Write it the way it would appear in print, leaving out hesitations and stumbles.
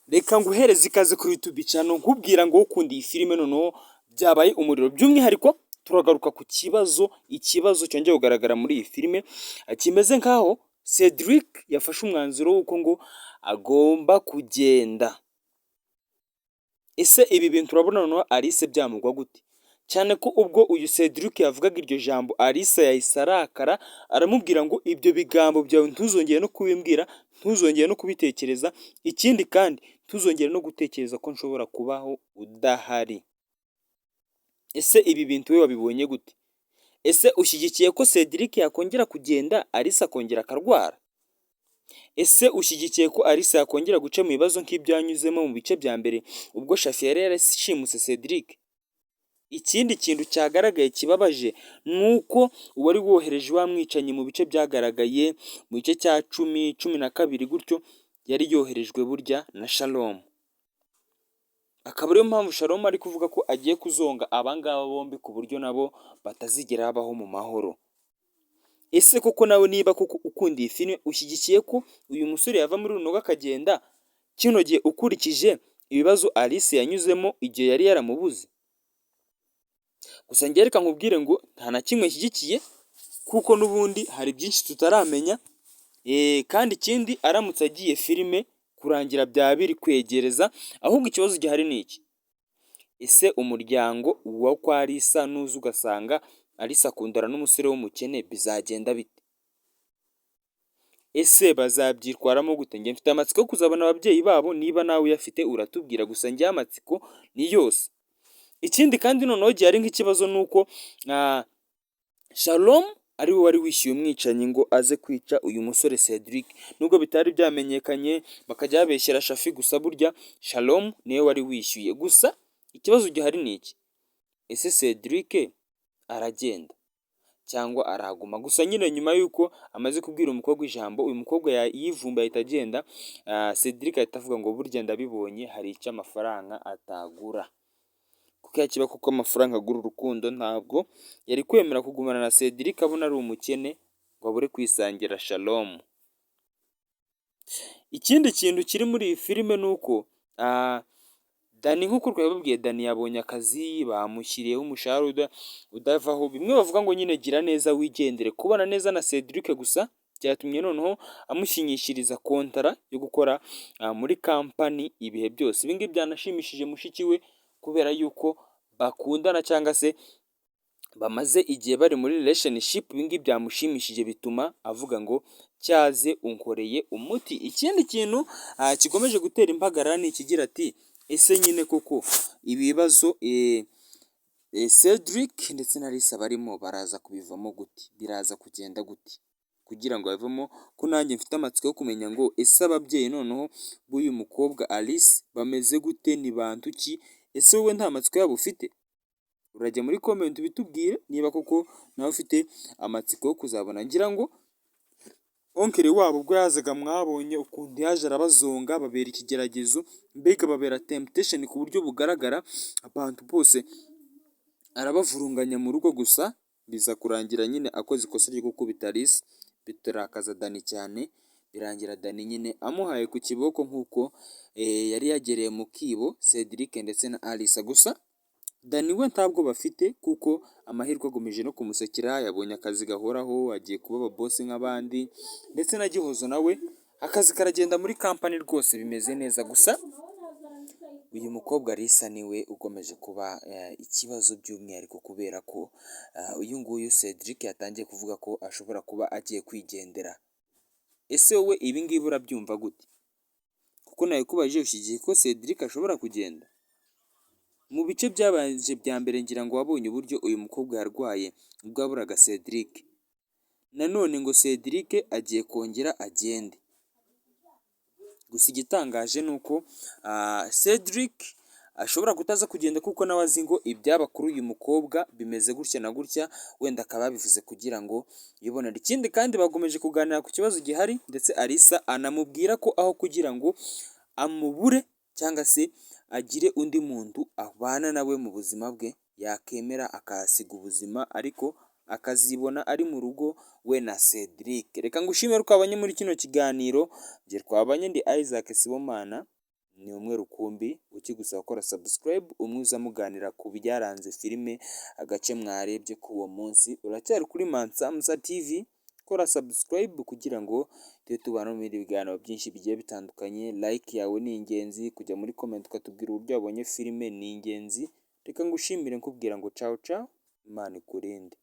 Reka nguhereze ikaze kuri YouTube channel, nkubwira ngo ukunda iyi filime noneho byabaye umuriro. By'umwihariko turagaruka ku kibazo, ikibazo cyongeye kugaragara muri iyi filime kimeze nkaho Cedric yafashe umwanzuro w'uko ngo agomba kugenda. Ese ibi bintu turabona noneho Alice byamugwa gute? Cyane ko ubwo uyu Cedric yavugaga iryo jambo, Alice yahise arakara, aramubwira ngo ibyo bigambo byawe ntuzongere no kubimbwira, ntuzongere no kubitekereza, ikindi kandi ntuzongere no gutekereza ko nshobora kubaho udahari. Ese ibi bintu we wabibonye gute? Ese ushyigikiye ko Cedric yakongera kugenda, Alice akongera akarwara? Ese ushyigikiye ko Alice yakongera guca mu bibazo nk'ibyo yanyuzemo mu bice bya mbere ubwo Shafi yari yarashimuse Cedric? Ikindi kintu cyagaragaye kibabaje ni uko uwari wohereje wa mwicanyi mu bice byagaragaye mu gice cya 10, 12 gutyo, yari yoherejwe burya na Shalom. Akaba ariyo mpamvu Shalom ari kuvuga ko agiye kuzonga abangaba bombi ku buryo nabo batazigera babaho mu mahoro. Ese koko nawe niba koko ukunda iyi filime, ushyigikiye ko uyu musore yava muri runo rugo akagenda kino gihe, ukurikije ibibazo Alice yanyuzemo igihe yari yaramubuze? Gusa njye reka nkubwire ngo nta na kimwe nshyigikiye, kuko n'ubundi hari byinshi tutaramenya, kandi ikindi aramutse agiye filime kurangira byaba biri kwegereza. Ahubwo ikibazo gihari ni iki: ese umuryango wa kwa Alice nuza ugasanga Alice akundana n'umusore w'umukene, bizagenda bite? Ese bazabyitwaramo gute? Njye mfite amatsiko yo kuzabona ababyeyi babo, niba nawe uyafite uratubwira, gusa njyewe amatsiko ni yose. Ikindi kandi noneho gihari nk'ikibazo ni uko Shalom ari we wari wishyuye umwicanyi ngo aze kwica uyu musore Cedric, nubwo bitari byamenyekanye bakajya babeshyera Shafi, gusa burya Shalom niwe wari wishyuye. Gusa ikibazo gihari ni iki: ese Cedric aragenda cyangwa arahaguma? Gusa nyine nyuma y'uko amaze kubwira umukobwa ijambo, uyu mukobwa yivumbuye ahita agenda, Cedric ahita avuga ngo burya ndabibonye, hari icyo amafaranga atagura, kuko iyo akiba kuko amafaranga agura urukundo, ntabwo yari kwemera kugumana na Cedric abona ari umukene ngo abure kwisangira Shalom. Ikindi kintu kiri muri iyi filime ni uko Dani, nk'uko twabibabwiye, Dani yabonye akazi, bamushyiriyeho umushahara udavaho, bimwe bavuga ngo nyine gira neza wigendere. Kubana neza na Cedric gusa byatumye noneho amusinyishiriza kontara yo gukora muri kampani ibihe byose. Ibi ngibi byanashimishije mushiki we kubera yuko bakundana cyangwa se bamaze igihe bari muri relationship. Ibi ngibi byamushimishije bituma avuga ngo cyaze unkoreye umuti. Ikindi kintu gikomeje gutera impagarara ni ikigira ati: ese nyine koko ibibazo Cedric ndetse na Alice barimo baraza kubivamo gute? Biraza kugenda gute kugira ngo bavemo? Ko nanjye mfite amatsiko yo kumenya ngo ese ababyeyi noneho b'uyu mukobwa Alice bameze gute, ni bantu ki? Ese wowe nta matsiko yabo ufite? Urajya muri comment ubitubwire niba koko nawe ufite amatsiko yo kuzabona. Ngira ngo oncle wabo ubwo yazaga mwabonye ukuntu yaje arabazonga, babera ikigeragezo, mbega babera temptation ku buryo bugaragara, abantu bose arabavurunganya mu rugo. Gusa biza kurangira nyine akoze ikosa ryo gukubita Alice, biturakaza Dani cyane, birangira Dani nyine amuhaye ku kiboko nk'uko yari yagereye mu kibo Cedric ndetse na Alice. Gusa Dani we ntabwo bafite, kuko amahirwe akomeje no kumusekera, yabonye akazi gahoraho, agiye kuba boss nk'abandi, ndetse na Gihozo nawe akazi karagenda muri kampani rwose bimeze neza. Gusa uyu mukobwa Alice niwe ukomeje kuba ikibazo, by'umwihariko kubera ko uyu nguyu Cedric yatangiye kuvuga ko ashobora kuba agiye kwigendera. Ese wowe ibi ngibi urabyumva gute? Kuko nabikubajije, ushyigikiye ko Cedric ashobora kugenda? Mu bice byabanje bya mbere ngira ngo wabonye uburyo uyu mukobwa yarwaye ubwo yaburaga Cedric. Nanone ngo Cedric agiye kongera agende. Gusa igitangaje ni uko Cedric ashobora kutaza kugenda, kuko nawe azi ngo ibyaba kuri uyu mukobwa bimeze gutya na gutya, wenda akaba yabivuze kugira ngo yibonere. Ikindi kandi bakomeje kuganira ku kibazo gihari, ndetse Alice anamubwira ko aho kugira ngo amubure cyangwa se agire undi muntu abana nawe mu buzima bwe, yakemera akahasiga ubuzima ariko akazibona ari mu rugo we na Cedric. Reka ngushimire ko twabanye muri kino kiganiro, njye twabanye ndi Isaac Sibomana. Ni umwe rukumbi ukigusaba gukora subscribe, umwe uza muganira ku byaranze filime, agace mwarebye k'uwo munsi. Uracyari kuri Mansamsa TV, kora subscribe kugira ngo tujye tubana mu bindi biganiro byinshi bigiye bitandukanye. Like yawe ni ingenzi, kujya muri comment ukatubwira uburyo wabonye filime ni ingenzi. Reka ngushimire nkubwira ngo ciao ciao, Imana ikurinde.